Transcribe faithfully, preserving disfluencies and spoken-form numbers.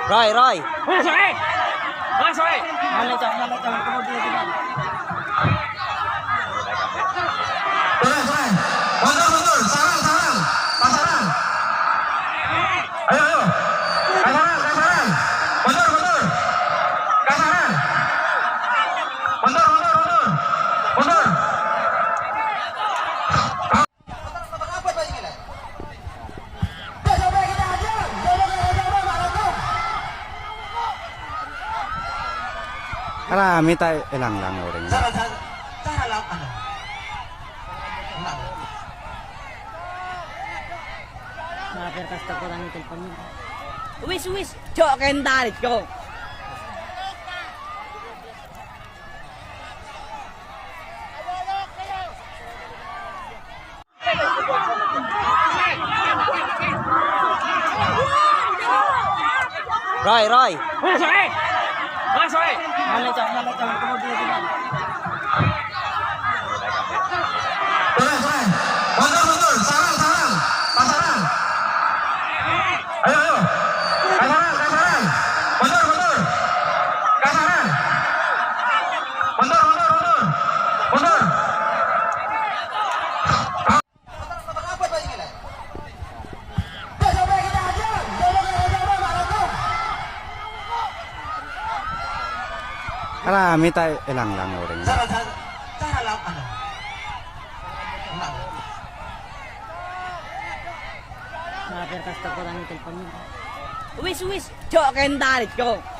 Roy, Roy. Terus, Roy. Mundur, mundur. Sarang, sarang. Pasarang. Ayo, ayo. Kasarang, kasarang. Mundur, mundur. Kasarang. Mundur, mundur, mundur. Mundur. Rame ta' èlang-lang orèng. Wis, wis, jhâ' kèntar, jhâ'. Roy, Roy. Terus, Roy. Mundur, mundur. Sarang, sarang. Pasarang. Ayo, ayo. Kasarang, kasarang. Mundur, mundur. Kasarang. Mundur, mundur, mundur. Mundur. Rame ta' èlang-lang orèng. Wis, wis, jhâ' kèntar, jhâ'.